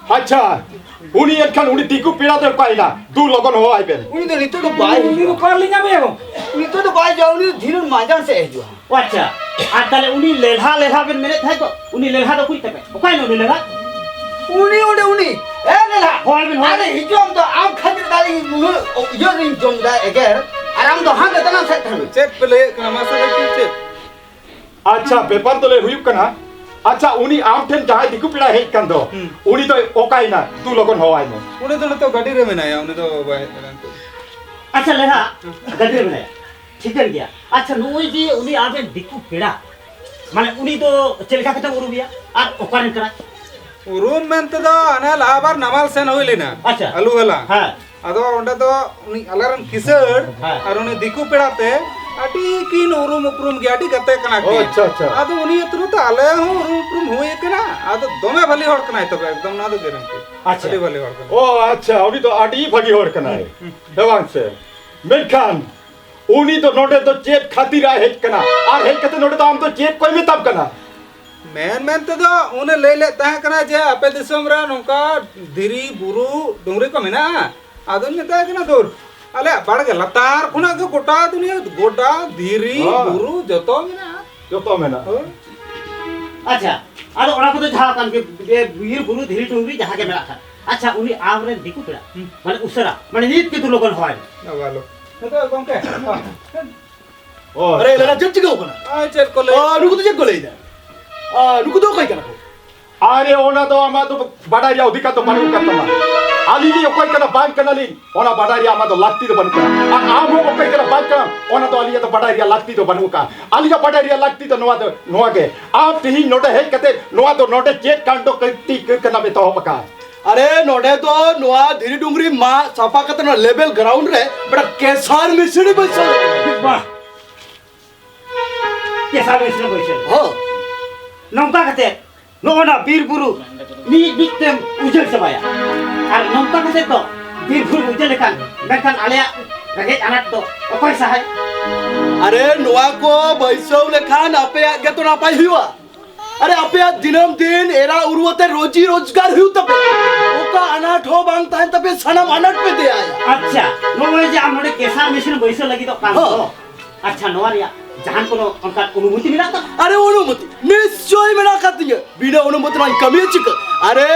ᱟᱪᱪᱷᱟ, ᱩᱱᱤ ᱮᱱᱠᱷᱟᱱ ᱩᱱᱤ ᱫᱤᱠᱩ ᱯᱮᱲᱟ ᱫᱚ ᱚᱠᱟᱭᱮᱱᱟ? ᱫᱩ ᱞᱚᱜᱚᱱ ᱦᱚᱦᱚ ᱟᱭ ᱵᱮᱱ᱾ ᱩᱱᱤ ᱫᱚ ᱱᱤᱛᱚᱜ ᱫᱚ ᱵᱟᱭ ᱩᱱᱤ ᱦᱤᱡᱩᱜᱼᱟ᱾ ᱚᱠᱟ ᱨᱮᱞᱤᱧ ᱧᱟᱢᱮᱭᱟ ᱜᱚ? ᱱᱤᱛᱚᱜ ᱫᱚ ᱵᱟᱭ ᱦᱤᱡᱩᱜᱼᱟ, ᱩᱱᱤ ᱫᱚ ᱫᱷᱤᱱᱟᱹᱱ ᱢᱟᱸᱡᱟᱱ ᱥᱮᱫ ᱮ ᱦᱤᱡᱩᱜᱼᱟ᱾ ᱚ ᱟᱪᱪᱷᱟ, ᱟᱨ ᱛᱟᱦᱞᱮ ᱩᱱᱤ ᱞᱮᱞᱦᱟ ᱞᱮᱞᱦᱟ ᱵᱮᱱ ᱢᱮᱱᱮᱫ ᱛᱟᱦᱮᱸᱫ ᱫᱚ, ᱩᱱᱤ ᱞᱮᱞᱦᱟ ᱫᱚ ᱚᱠᱚᱭ ᱛᱟᱯᱮ? ᱚᱠᱟᱭᱮᱱᱟ ᱩᱱᱤ ᱞᱮᱞᱦᱟ? ᱩᱱᱤ ᱚᱸᱰᱮ ᱩᱱᱤ, ᱮ ᱞᱮᱞᱦᱟ, ᱦᱚᱦᱚ ᱟᱭ ᱵᱮᱱ, ᱦᱚᱦᱚ ᱟᱭ ᱟᱨᱮ ᱵᱮᱱ᱾ ᱦᱤᱡᱩᱜ ᱟᱢ ᱫᱚ ᱟᱢ ᱠᱷᱟᱹᱛᱤᱨ ᱫᱚ ᱟᱹᱞᱤᱧ ᱱᱩᱱᱟᱹᱜ ᱤᱭᱟᱹ ᱨᱤᱧ ᱡᱚᱢ ᱮᱫᱟ ᱮᱜᱮᱨ, ᱟᱨ ᱟᱢ ᱫᱚ ᱦᱟᱸᱰᱮ ᱫᱟᱱᱟᱝ ᱥᱮᱫ ᱛᱟᱦᱮᱱ ᱢᱮ᱾ ᱪᱮᱫ ᱯᱮ ᱞᱟᱹᱭᱮᱫ ᱠᱟᱱᱟ ᱢᱟᱥᱮ ᱞᱟᱹᱭ ᱵᱤᱱ ᱪᱮᱫ? ᱟᱪᱪᱷᱟ, ᱵᱮᱯᱟᱨ ᱫᱚ ᱞᱟᱹᱭ ᱦᱩᱭᱩᱜ ᱠᱟᱱᱟ, ᱟᱪᱪᱷᱟ, ᱩᱱᱤ ᱟᱢ ᱴᱷᱮᱱ ᱡᱟᱦᱟᱸᱭ ᱫᱤᱠᱩ ᱯᱮᱲᱟᱭ ᱦᱮᱡ ᱠᱟᱱ ᱫᱚ, ᱦᱩᱸ᱾ ᱩᱱᱤ ᱫᱚᱭ ᱚᱠᱟᱭᱮᱱᱟ? ᱫᱩ ᱞᱚᱜᱚᱱ ᱦᱚᱦᱚ ᱟᱭ ᱢᱮ᱾ ᱩᱱᱤ ᱫᱚ ᱱᱤᱛᱚᱜ ᱜᱟᱹᱰᱤ ᱨᱮ ᱢᱮᱱᱟᱭᱟ, ᱩᱱᱤ ᱫᱚ ᱵᱟᱭ ᱦᱮᱡ ᱫᱟᱲᱮᱭᱟᱜᱼᱟ ᱱᱤᱛᱚᱜ᱾ ᱟᱪᱪᱷᱟ, ᱞᱮᱞᱦᱟ, ᱜᱟᱹᱰᱤ ᱨᱮ ᱢᱮᱱᱟᱭᱟ᱾ ᱴᱷᱤᱠᱟᱹᱱ ᱜᱮᱭᱟ᱾ ᱟᱪᱪᱷᱟ, ᱱᱩᱜᱼᱩᱭ ᱡᱮ ᱩᱱᱤ ᱟᱢᱨᱮᱱ ᱫᱤᱠᱩ ᱯᱮᱲᱟ, ᱢᱟᱱᱮ ᱩᱱᱤ ᱫᱚ ᱪᱮᱫ ᱞᱮᱠᱟ ᱠᱟᱛᱮᱢ ᱩᱨᱩᱢᱮᱭᱟ? ᱟᱨ ᱚᱠᱟᱨᱮᱱ ᱠᱟᱱᱟᱭ? ᱩᱨᱩᱢ ᱢᱮᱱᱛᱮ ᱫᱚ ᱦᱟᱱᱮ ᱞᱟᱦᱟ ᱵᱟᱨ ᱱᱟᱢᱟᱞ ᱥᱮᱱ ᱦᱩᱭ ᱞᱮᱱᱟ᱾ ᱟᱪᱪᱷᱟ᱾ ᱟᱹᱞᱩ ᱦᱟᱞᱟᱝ᱾ ᱦᱮᱸ᱾ ᱟᱫᱚ ᱚᱸᱰᱮ ᱫᱚ ᱩᱱᱤ ᱟᱞᱮᱨᱮᱱ ᱠᱤᱥᱟᱹᱬ ᱦᱮᱸ᱾ ᱟᱨ ᱩᱱᱤ ᱫᱤᱠᱩ ᱯᱮᱲᱟ ᱛᱮ ᱟᱹᱰᱤ ᱠᱤᱱ ᱩᱨᱩᱢ ᱩᱯᱨᱩᱢ ᱜᱮᱭᱟ, ᱟᱹᱰᱤ ᱜᱟᱛᱮ ᱠᱟᱱᱟ ᱚ, ᱠᱤᱱ᱾ ᱟᱪᱪᱷᱟ, ᱟᱪᱪᱷᱟ᱾ ᱟᱫᱚ ᱩᱱᱤ ᱟᱹᱛᱩ ᱨᱮᱛᱚ ᱟᱞᱮ ᱦᱚᱸ ᱩᱨᱩᱢ ᱩᱯᱨᱩᱢ ᱦᱩᱭ ᱟᱠᱟᱱᱟ᱾ ᱟᱫᱚ ᱫᱚᱢᱮ ᱵᱷᱟᱞᱤ ᱦᱚᱲ ᱠᱟᱱᱟᱭ ᱛᱚᱵᱮ, ᱮᱠᱫᱚᱢ ᱱᱚᱣᱟ ᱫᱚ ᱜᱮᱨᱮᱱᱴᱤ᱾ ᱟᱪᱪᱷᱟ᱾ ᱟᱹᱰᱤ ᱵᱷᱟᱞᱤ ᱦᱚᱲ ᱠᱟᱱᱟᱭ᱾ ᱚ, ᱟᱪᱪᱷᱟ, ᱩᱱᱤ ᱫᱚ ᱟᱹᱰᱤ ᱵᱷᱟᱹᱜᱤ ᱦᱚᱲ ᱠᱟᱱᱟᱭ᱾ ᱦᱩᱸ, ᱦᱩᱸ᱾ ᱦᱮᱸ ᱵᱟᱝ ᱥᱮ? ᱢᱮᱱᱠᱷᱟᱱ ᱩᱱᱤ ᱫᱚ ᱱᱚᱰᱮ ᱫᱚ ᱪᱮᱫ ᱠᱷᱟᱹᱛᱤᱨ ᱟᱭ ᱦᱮᱡ ᱠᱟᱱᱟ? ᱟᱨ ᱦᱮᱡ ᱠᱟᱛᱮ ᱱᱚᱰᱮ ᱫᱚ ᱟᱢ ᱫᱚ ᱪᱮᱫ ᱠᱚᱭ ᱢᱮᱛᱟᱢ ᱠᱟᱱᱟ? ᱢᱮᱱ ᱢᱮᱱ ᱛᱮᱫᱚ ᱩᱱᱤ ᱞᱟᱹᱭ ᱞᱮᱫ ᱛᱟᱦᱮᱸ ᱠᱟᱱᱟ ᱡᱮ ᱟᱯᱮ ᱫᱤᱥᱚᱢ ᱨᱮ ᱱᱚᱝᱠᱟ ᱫᱷᱤᱨᱤ, ᱵᱩᱨᱩ, ᱰᱩᱝᱨᱤ ᱠᱚ ᱢᱮᱱᱟᱜᱼᱟ᱾ ᱟᱫᱚᱧ ᱢᱮᱛᱟᱭ ᱠᱟᱱᱟ, ᱫᱩᱨ, ᱟᱞᱮᱭᱟᱜ ᱵᱟᱲᱜᱮ ᱞᱟᱛᱟᱨ ᱠᱷᱚᱱᱟᱜ ᱜᱮ ᱜᱚᱴᱟ ᱫᱩᱱᱤᱭᱟᱹ, ᱜᱚᱴᱟ ᱫᱷᱤᱨᱤ, ᱦᱳᱭ᱾ ᱵᱩᱨᱩ ᱡᱚᱛᱚ ᱢᱮᱱᱟᱜᱼᱟ᱾ ᱡᱚᱛᱚ ᱢᱮᱱᱟᱜᱼᱟ᱾ ᱦᱳᱭ᱾ ᱟᱪᱪᱷᱟ, ᱟᱫᱚ ᱚᱱᱟ ᱠᱚᱫᱚ ᱡᱟᱦᱟᱸ ᱠᱟᱱ ᱜᱮ, ᱵᱤᱨ, ᱵᱩᱨᱩ, ᱫᱷᱤᱨᱤ, ᱰᱩᱝᱨᱤ ᱡᱟᱦᱟᱸ ᱜᱮ ᱢᱮᱱᱟᱜ ᱠᱷᱟᱱ, ᱟᱪᱪᱷᱟ, ᱩᱱᱤ ᱟᱢᱨᱮᱱ ᱫᱤᱠᱩ ᱯᱮᱲᱟ, ᱦᱩᱸ᱾ ᱢᱟᱱᱮ ᱩᱥᱟᱹᱨᱟ, ᱢᱟᱱᱮ ᱱᱤᱛ ᱜᱮ ᱫᱩ ᱞᱚᱜᱚᱱ ᱦᱚᱦᱚᱭ ᱢᱮ᱾ ᱱᱤᱛᱚᱜ ᱜᱚᱢᱠᱮ, ᱚ, ᱟᱨᱮ, ᱟᱪᱪᱷᱟ᱾ ᱞᱟᱞᱟ, ᱪᱮᱫ ᱪᱤᱠᱟᱹᱣ ᱠᱟᱱᱟ? ᱟᱨ ᱪᱮᱫ ᱠᱚ ᱞᱟᱹᱭ? ᱚ, ᱱᱩᱠᱩ ᱫᱚ ᱪᱮᱫ ᱠᱚ ᱞᱟᱹᱭᱫᱟ? ᱚ, ᱱᱩᱠᱩ ᱫᱚ ᱚᱠᱚᱭ ᱠᱟᱱᱟ ᱠᱚ? ᱟᱨᱮ, ᱚᱱᱟ ᱫᱚ ᱟᱢᱟᱜ ᱫᱚ ᱵᱟᱰᱟᱭ ᱨᱮᱭᱟᱜ ᱚᱫᱷᱤᱠᱟᱨ ᱫᱚ ᱵᱟᱹᱱᱩᱜ ᱟᱠᱟᱫ ᱛᱟᱢᱟ᱾ ᱟᱹᱞᱤᱧ ᱞᱤᱧ ᱚᱠᱚᱭ ᱠᱟᱱᱟ ᱵᱟᱝ ᱠᱟᱱᱟᱞᱤᱧ, ᱚᱱᱟ ᱵᱟᱰᱟᱭ ᱨᱮᱭᱟᱜ ᱟᱢᱟᱜ ᱫᱚ ᱞᱟᱹᱠᱛᱤ ᱫᱚ ᱵᱟᱹᱱᱩᱜ ᱠᱟᱱᱟ᱾ ᱟᱨ ᱟᱢ ᱦᱚᱸ ᱚᱠᱚᱭ ᱠᱟᱱᱟ ᱵᱟᱝ ᱠᱟᱱᱟ, ᱚᱱᱟ ᱫᱚ ᱟᱹᱞᱤᱧᱟᱜ ᱫᱚ ᱵᱟᱰᱟᱭ ᱨᱮᱭᱟᱜ ᱞᱟᱹᱠᱛᱤ ᱫᱚ ᱵᱟᱹᱱᱩᱜ ᱟᱠᱟᱫ᱾ ᱟᱹᱞᱤᱧᱟᱜ ᱵᱟᱰᱟᱭ ᱨᱮᱭᱟᱜ ᱞᱟᱹᱠᱛᱤ ᱫᱚ ᱱᱚᱣᱟ ᱫᱚ, ᱱᱚᱣᱟ ᱜᱮ, ᱟᱢ ᱛᱮᱦᱮᱧ ᱱᱚᱰᱮ ᱦᱮᱡ ᱠᱟᱛᱮ ᱱᱚᱣᱟ ᱫᱚ ᱱᱚᱰᱮ ᱪᱮᱫ ᱠᱟᱱᱰᱚ ᱠᱟᱹᱨᱛᱤ ᱠᱟᱹᱨᱠᱷᱟᱱᱟᱢ ᱮᱛᱚᱦᱚᱵ ᱟᱠᱟᱫ? ᱟᱨᱮ, ᱱᱚᱰᱮ ᱫᱚ ᱱᱚᱣᱟ ᱫᱷᱤᱨᱤ ᱰᱩᱝᱨᱤ ᱢᱟᱜ ᱥᱟᱯᱷᱟ ᱠᱟᱛᱮ ᱱᱚᱣᱟ level ground ᱨᱮ ᱢᱤᱫᱴᱟᱝ ᱠᱮᱥᱟᱨ ᱢᱮᱥᱤᱱ ᱵᱟᱹᱭᱥᱟᱹᱣ᱾ ᱵᱟᱦ! ᱠᱮᱥᱟᱨ ᱢᱮᱥᱤᱱ ᱵᱟᱹᱭᱥᱟᱹᱣ᱾ ᱦᱚᱸ᱾ ᱱᱚᱝᱠᱟ ᱠᱟᱛᱮ ᱱᱚᱜᱼᱚ ᱱᱟ ᱵᱤᱨ ᱵᱩᱨᱩ ᱢᱤᱫ ᱢᱤᱫ ᱛᱮᱢ ᱩᱡᱟᱹᱲ ᱪᱟᱵᱟᱭᱟ᱾ ᱟᱨ ᱱᱚᱝᱠᱟ ᱠᱟᱛᱮ ᱫᱚ ᱵᱤᱨ ᱵᱩᱨᱩ ᱩᱡᱟᱹᱲ ᱞᱮᱠᱷᱟᱱ ᱢᱮᱱᱠᱷᱟᱱ ᱟᱞᱮᱭᱟᱜ ᱨᱮᱸᱜᱮᱡ ᱟᱱᱟᱴ ᱫᱚ ᱚᱠᱚᱭ ᱥᱟᱦᱟᱭ? ᱟᱨᱮ, ᱱᱚᱣᱟ ᱠᱚ ᱵᱟᱹᱭᱥᱟᱹᱣ ᱞᱮᱠᱷᱟᱱ ᱟᱯᱮᱭᱟᱜ ᱜᱮᱛᱚ ᱱᱟᱯᱟᱭ ᱦᱩᱭᱩᱜᱼᱟ᱾ ᱟᱨᱮ, ᱟᱯᱮᱭᱟᱜ ᱫᱤᱱᱟᱹᱢ ᱫᱤᱱ ᱮᱨᱟ ᱩᱨᱩ ᱟᱛᱮ ᱨᱳᱡᱤ ᱨᱳᱡᱽᱜᱟᱨ ᱦᱩᱭᱩᱜ ᱛᱟᱯᱮ᱾ ᱚᱠᱟ ᱟᱱᱟᱴ ᱦᱚᱸ ᱵᱟᱝ ᱛᱟᱦᱮᱱ ᱛᱟᱯᱮ, ᱥᱟᱱᱟᱢ ᱟᱱᱟᱴ ᱯᱮ ᱫᱮᱭᱟᱭᱟ᱾ ᱟᱪᱪᱷᱟ, ᱱᱚᱜᱼᱚᱭ ᱡᱮ ᱟᱢ ᱱᱚᱰᱮ ᱠᱮᱥᱟᱨ ᱢᱮᱥᱤᱱ ᱵᱟᱹᱭᱥᱟᱹᱣ ᱞᱟᱹᱜᱤᱫᱚᱜ ᱠᱟᱱ ᱦᱚᱸ᱾ ᱫᱚ, ᱟᱪᱪᱷᱟ, ᱱᱚᱣᱟ ᱨᱮᱭᱟᱜ ᱡᱟᱦᱟᱱ ᱠᱳᱱᱳ ᱚᱱᱠᱟᱱ ᱚᱱᱩᱢᱚᱛᱤ ᱢᱮᱱᱟᱜ ᱛᱟᱢᱟ? ᱟᱨᱮ, ᱚᱱᱩᱢᱚᱛᱤ ᱱᱤᱥᱪᱚᱭ ᱢᱮᱱᱟᱜ ᱟᱠᱟᱫ ᱛᱤᱧᱟᱹ᱾ ᱵᱤᱱᱟᱹ ᱚᱱᱩᱢᱚᱛᱤ ᱨᱮᱱᱟᱜ ᱤᱧ ᱠᱟᱹᱢᱤᱭᱟ ᱪᱤᱠᱟᱹ? ᱟᱨᱮ,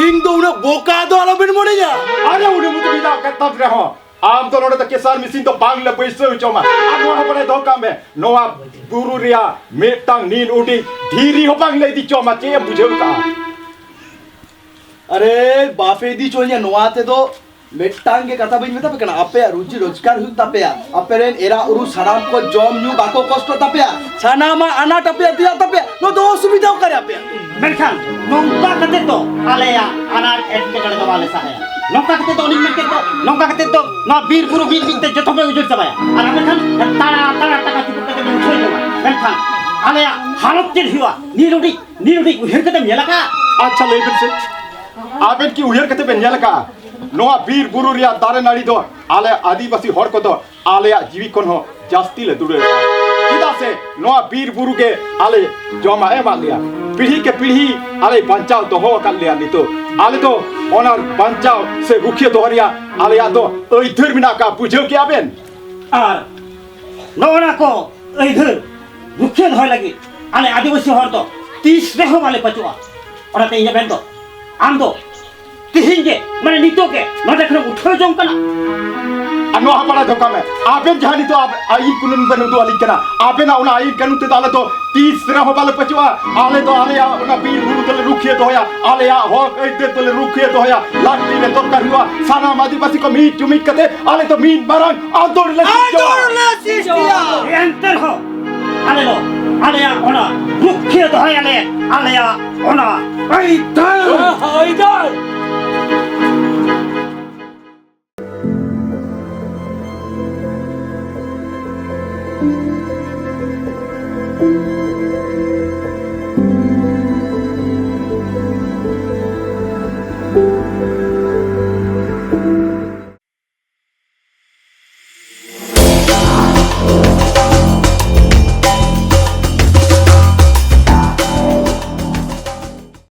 ᱤᱧ ᱫᱚ ᱩᱱᱟᱹᱜ ᱵᱚᱠᱟ ᱫᱚ ᱟᱞᱚᱵᱤᱱ ᱢᱚᱱᱮᱧᱟ᱾ ᱟᱨᱮ, ᱚᱱᱩᱢᱚᱛᱤ ᱢᱮᱱᱟᱜ ᱟᱠᱟᱫ ᱛᱟᱢ ᱨᱮᱦᱚᱸ, ᱟᱢ ᱫᱚ ᱱᱚᱰᱮ ᱫᱚ ᱠᱮᱥᱟᱨ ᱢᱮᱥᱤᱱ ᱫᱚ ᱵᱟᱝ ᱞᱮ ᱵᱟᱹᱭᱥᱟᱹᱣ ᱦᱚᱪᱚ ᱟᱢᱟ᱾ ᱟᱨ ᱱᱚᱣᱟ ᱦᱚᱸ ᱵᱟᱲᱟᱭ ᱫᱚᱦᱚ ᱠᱟᱜ ᱢᱮ, ᱱᱚᱣᱟ ᱵᱩᱨᱩ ᱨᱮᱭᱟᱜ ᱢᱤᱫᱴᱟᱝ ᱱᱤᱱ ᱩᱰᱤ ᱫᱷᱤᱨᱤ ᱦᱚᱸ ᱵᱟᱝ ᱞᱮ ᱤᱫᱤ ᱦᱚᱪᱚ ᱟᱢᱟ᱾ ᱪᱮᱫ ᱮᱢ ᱵᱩᱡᱷᱟᱹᱣ ᱠᱟᱜᱼᱟ? ᱟᱨᱮ, ᱵᱟᱯᱮ ᱤᱫᱤ ᱦᱚᱪᱚ ᱟᱹᱧᱟ ᱱᱚᱣᱟ ᱛᱮᱫᱚ᱾ ᱢᱤᱫᱴᱟᱝ ᱜᱮ ᱠᱟᱛᱷᱟ ᱵᱟᱹᱧ ᱢᱮᱛᱟ ᱯᱮ ᱠᱟᱱᱟ, ᱟᱯᱮᱭᱟᱜ ᱨᱩᱡᱤ ᱨᱳᱡᱽᱜᱟᱨ ᱦᱩᱭᱩᱜ ᱛᱟᱯᱮᱭᱟ, ᱟᱯᱮ ᱨᱮᱱ ᱮᱨᱟ ᱩᱨᱩ ᱥᱟᱱᱟᱢ ᱠᱚ ᱡᱚᱢ ᱧᱩ ᱵᱟᱠᱚ ᱠᱚᱥᱴᱚ ᱛᱟᱯᱮᱭᱟ, ᱥᱟᱱᱟᱢᱟᱜ ᱟᱱᱟᱴ ᱟᱯᱮᱭᱟᱜ ᱛᱮᱭᱟᱜ ᱛᱟᱯᱮᱭᱟ, ᱱᱚᱣᱟ ᱫᱚ ᱚᱥᱩᱵᱤᱫᱷᱟ ᱚᱠᱟᱨᱮ ᱟᱯᱮᱭᱟᱜ? ᱢᱮᱱᱠᱷᱟᱱ ᱱᱚᱝᱠᱟ ᱠᱟᱛᱮ ᱫᱚ ᱟᱞᱮᱭᱟᱜ ᱟᱱᱟᱴ ᱮᱴᱠᱮᱴᱚᱬᱮ ᱫᱚ ᱵᱟᱞᱮ ᱥᱟᱦᱟᱭᱟ᱾ ᱱᱚᱝᱠᱟ ᱠᱟᱛᱮ ᱫᱚ ᱩᱱᱤ ᱢᱮᱱ ᱠᱮᱫ ᱫᱚ, ᱱᱚᱝᱠᱟ ᱠᱟᱛᱮ ᱫᱚ ᱱᱚᱣᱟ ᱵᱤᱨ ᱵᱩᱨᱩ ᱢᱤᱫ ᱢᱤᱫ ᱛᱮ ᱡᱚᱛᱚ ᱯᱮ ᱩᱡᱟᱹᱲ ᱪᱟᱵᱟᱭᱟ᱾ ᱟᱨ ᱢᱮᱱᱠᱷᱟᱱ ᱛᱟᱲᱟ ᱛᱟᱲᱟ ᱴᱟᱠᱟ ᱪᱩᱯᱩᱫ ᱠᱟᱛᱮ ᱯᱮ ᱩᱴᱷᱟᱹᱣ ᱡᱚᱝᱟ᱾ ᱢᱮᱱᱠᱷᱟᱱ ᱟᱞᱮᱭᱟᱜ ᱦᱟᱞᱚᱛ ᱪᱮᱫ ᱦᱩᱭᱩᱜᱼᱟ? ᱱᱤᱨᱩᱰᱤ, ᱱᱤᱨᱩᱰᱤ ᱩᱭᱦᱟᱹᱨ ᱠᱟᱛᱮᱢ ᱧᱮᱞ ᱟᱠᱟᱫᱼᱟ? ᱟᱪᱪᱷᱟ, ᱞᱟᱹᱭ ᱵᱮᱱ ᱥᱮ, ᱟᱵᱮᱱ ᱠᱤ ᱩᱭᱦᱟᱹᱨ ᱠᱟᱛᱮ ᱵᱮᱱ ᱧᱮᱞ ᱟᱠᱟᱫᱼᱟ? ᱱᱚᱣᱟ ᱵᱤᱨ ᱵᱩᱨᱩ ᱨᱮᱭᱟᱜ ᱫᱟᱨᱮ ᱱᱟᱹᱲᱤ ᱫᱚ ᱟᱞᱮ ᱟᱹᱫᱤᱵᱟᱹᱥᱤ ᱦᱚᱲ ᱠᱚᱫᱚ ᱟᱞᱮᱭᱟᱜ ᱡᱤᱣᱤ ᱠᱷᱚᱱ ᱦᱚᱸ ᱡᱟᱹᱥᱛᱤ ᱞᱮ ᱫᱩᱞᱟᱹᱲᱟᱜᱼᱟ᱾ ᱪᱮᱫᱟᱜ ᱥᱮ ᱱᱚᱣᱟ ᱵᱤᱨ ᱵᱩᱨᱩ ᱜᱮ ᱟᱞᱮ ᱡᱚᱢᱟᱜ ᱮ ᱮᱢᱟᱫ ᱞᱮᱭᱟ, ᱯᱤᱲᱦᱤ ᱠᱮ ᱯᱤᱲᱦᱤ ᱟᱞᱮ ᱵᱟᱧᱪᱟᱣ ᱫᱚᱦᱚ ᱟᱠᱟᱫ ᱞᱮᱭᱟ᱾ ᱱᱤᱛᱚᱜ ᱟᱞᱮ ᱫᱚ ᱚᱱᱟ ᱵᱟᱧᱪᱟᱣ ᱥᱮ ᱨᱩᱠᱷᱤᱭᱟᱹ ᱫᱚᱦᱚ ᱨᱮᱭᱟᱜ ᱟᱞᱮᱭᱟᱜ ᱫᱚ ᱟᱹᱭᱫᱟᱹᱨ ᱢᱮᱱᱟᱜ ᱟᱠᱟᱫ, ᱵᱩᱡᱷᱟᱹᱣ ᱠᱮᱜᱼᱟ ᱵᱮᱱ? ᱟᱨ ᱱᱚᱜᱼᱚ ᱱᱟ ᱠᱚ ᱟᱹᱭᱫᱟᱹᱨ ᱨᱩᱠᱷᱤᱭᱟᱹ ᱫᱚᱦᱚᱭ ᱞᱟᱹᱜᱤᱫ ᱟᱞᱮ ᱟᱹᱫᱤᱵᱟᱹᱥᱤ ᱦᱚᱲ ᱫᱚ ᱛᱤᱥ ᱨᱮᱦᱚᱸ ᱵᱟᱞᱮ ᱯᱟᱹᱪᱩᱜᱼᱟ᱾ ᱚᱱᱟᱛᱮ ᱤᱧ ᱢᱮᱱ ᱫᱚ, ᱟᱢ ᱫᱚ ᱛᱤᱦᱤᱧ ᱜᱮ, ᱢᱟᱱᱮ ᱱᱤᱛᱚᱜ ᱜᱮ ᱱᱚᱰᱮ ᱠᱷᱚᱱᱮᱢ ᱩᱴᱷᱟᱹᱣ ᱡᱚᱝ ᱠᱟᱱᱟ᱾ ᱟᱨ ᱱᱚᱣᱟ ᱦᱟᱯᱲᱟ ᱫᱷᱚᱠᱟ ᱢᱮ, ᱟᱵᱮᱱ ᱡᱟᱦᱟᱸ ᱱᱤᱛᱚᱜ ᱟᱵ-, ᱟᱹᱭᱤᱱ ᱠᱟᱹᱱᱩᱱ ᱵᱮᱱ ᱩᱫᱩᱜ ᱟᱹᱞᱤᱧ ᱠᱟᱱᱟ, ᱟᱵᱮᱱᱟᱜ ᱚᱱᱟ ᱟᱹᱭᱤᱱ ᱠᱟᱹᱱᱩᱱ ᱛᱮᱫᱚ ᱟᱞᱮ ᱫᱚ ᱛᱤᱥ ᱨᱮᱦᱚᱸ ᱵᱟᱞᱮ ᱯᱟᱹᱪᱩᱜᱼᱟ᱾ ᱟᱞᱮ ᱫᱚ ᱟᱞᱮᱭᱟᱜ ᱚᱱᱟ ᱵᱤᱨ ᱵᱩᱨᱩ ᱫᱚᱞᱮ ᱨᱩᱠᱷᱤᱭᱟᱹ ᱫᱚᱦᱚᱭᱟ, ᱟᱞᱮᱭᱟᱜ ᱦᱚᱠ ᱟᱹᱭᱫᱟᱹᱨ ᱫᱚᱞᱮ ᱨᱩᱠᱷᱤᱭᱟᱹ ᱫᱚᱦᱚᱭᱟ᱾ ᱞᱟᱹᱠᱛᱤ ᱨᱮ ᱫᱚᱨᱠᱟᱨ ᱦᱩᱭᱩᱜᱼᱟ, ᱥᱟᱱᱟᱢ ᱟᱹᱫᱤᱵᱟᱹᱥᱤ ᱠᱚ ᱢᱤᱫ ᱡᱩᱢᱤᱫ ᱠᱟᱛᱮ ᱟᱞᱮ ᱫᱚ ᱢᱤᱫ ᱢᱟᱨᱟᱝ ᱟᱱᱫᱳᱞᱚᱱ ᱞᱮ ᱥᱤᱨᱡᱟᱹᱣᱟ᱾ ᱟᱱᱫᱳᱞᱚᱱ ᱞᱮ ᱥᱤᱨᱡᱟᱹᱣᱟ᱾ ᱮᱱᱛᱮ ᱨᱮᱦᱚᱸ ᱟᱞᱮ ᱫᱚ ᱟᱞᱮᱭᱟᱜ ᱚᱱᱟ ᱨᱩᱠᱷᱤᱭᱟᱹ ᱫᱚᱦᱚᱭᱟᱞᱮ, ᱟᱞᱮᱭᱟᱜ ᱚᱱᱟ ᱟᱹᱭᱫᱟᱹᱨ᱾ ᱟᱹᱭᱫᱟᱹᱨ᱾